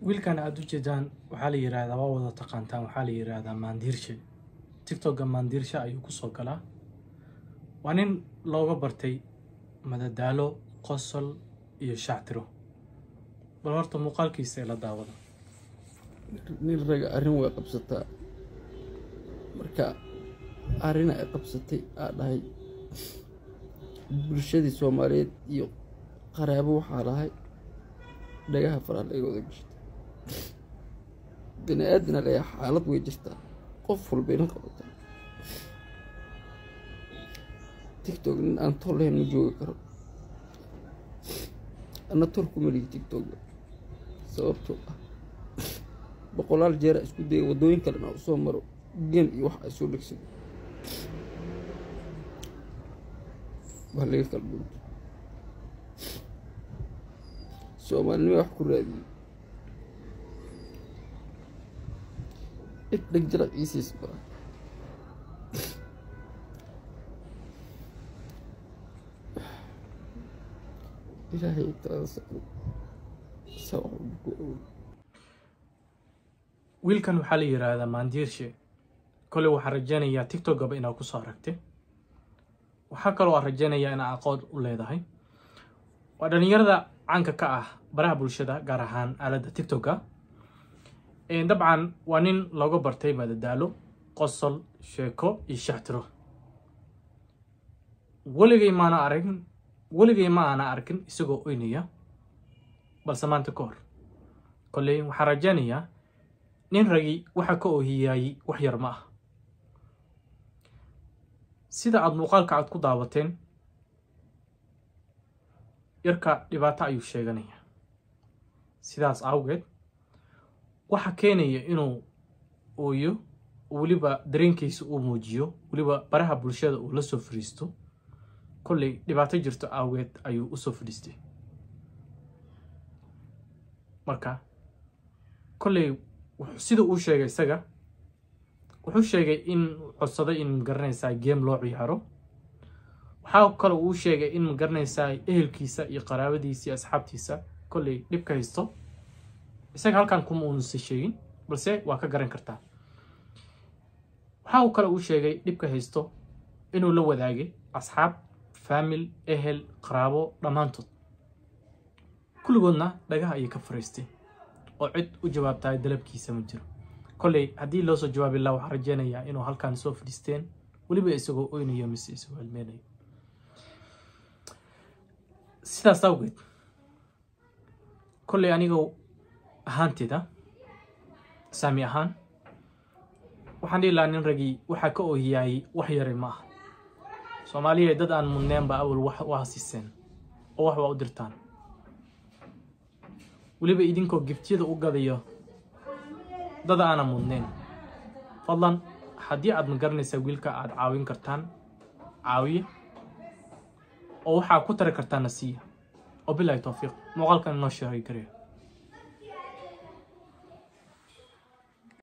Wiilkan aad u jeedaan waxaa la yiraahdaa, waa wada taqaantaan, waxaa la yiraahdaa Maandiirshe. TikTokga Maandiirshe ayuu kusoo galaa. Waa nin looga bartay madadaalo, qosol iyo shactiro. Bal horta muuqaalkiisa ila daawada. Nin raga arrin way qabsataa. Marka arrina ay qabsatay aa dhahay bulshadii Soomaaliyeed iyo qaraabo, waxaa lahay dhagaha faraha laga wada gashtay. Bini aadana leeyahay, xaalad way jirtaa, qof walbayna qabataa. TikTok nin aan tol lahayn ma joogi karo. Anna tol kuma lihi TikTok, sababtoo ah boqolaal jeera isku dayay waddooyin kalena u soo maro, game iyo wax ay soo dhegsado, wax laga kala dhunto. Soomaalinima wax ku raadiyey, cid dheg jaraq iisiis bara. Ilaahay talada saaran saa wax walba ku awood. Wiilkan waxaa la yiraahdaa Maandiirshe. Koley waxaan rajaynayaa TikTokgaba inaad kusoo aragtay. Waxaa kaloo aan rajaynayaa inaad aqoon u leedahay. Waa dhalinyarada caanka ka ah baraha bulshada, gaar ahaan aaladda TikTokga. Dabcan waa nin looga bartay madadaalo, qosol, sheeko iyo shactiro. Weligay maana aragin, weligay ma aana arkin isagoo oynaya, balse maanta ka hor. Kolley waxaan rajaynayaa nin ragi waxa ka oohiyaayey wax yar ma ah. Sida aada muuqaalka aad ku daawateen, yarka dhibaato ayuu sheeganaya. Sidaas awgeed waxa keenaya inuu ooyo, weliba dareenkiisa uu muujiyo, weliba baraha bulshada uu la soo fadhiisto, kolley dhibaato jirto awgeed ayuu usoo fadhiistay. Marka kolley sida uu sheegay isaga, wuxuu sheegay in codsaday in magaranaysaa game loo ciyaaro. Waxaa kaloo uu sheegay in magaranaysaa ehelkiisa iyo qaraabadiisa iyo asxaabtiisa kolley dhibka haysto. Isaga halkan kuma uusan sheegin, balse waa ka garan kartaa. Waxaa kale uu sheegay dhibka haysto inuu la wadaagay asxaab, family, ehel, qaraabo, dhammaantood. Kulligoodna dhagaha ayay ka fariistay oo cid u jawaabtahay dalabkiisa ma jiro. Kolley haddii loo soo jawaabi lahaa, waxaan rajaynayaa inuu halkan soo fadhiisteen, weliba isagoo oynayo mise isagoo helmeynayo. Sidaas awgeed kolley aniga ahaanteyda, saami ahaan, waxaan dhihi lahaa nin ragii waxaa ka oohiyaayey wax yari ma aha. Soomaaliya dad aan mudneen ba awal wax waa siiseen oo wax waa u dirtaan, weliba idinkoo giftiyada u gadayo dad aanan mudnayn. Fadlan haddii aad ma garanaysaa wiilka aad caawin kartaan, caawiye, oo waxaa ku tari kartaana siiya. Oo bilaahi towfiiq. Muuqaalkan inoo sheegay gareeyo.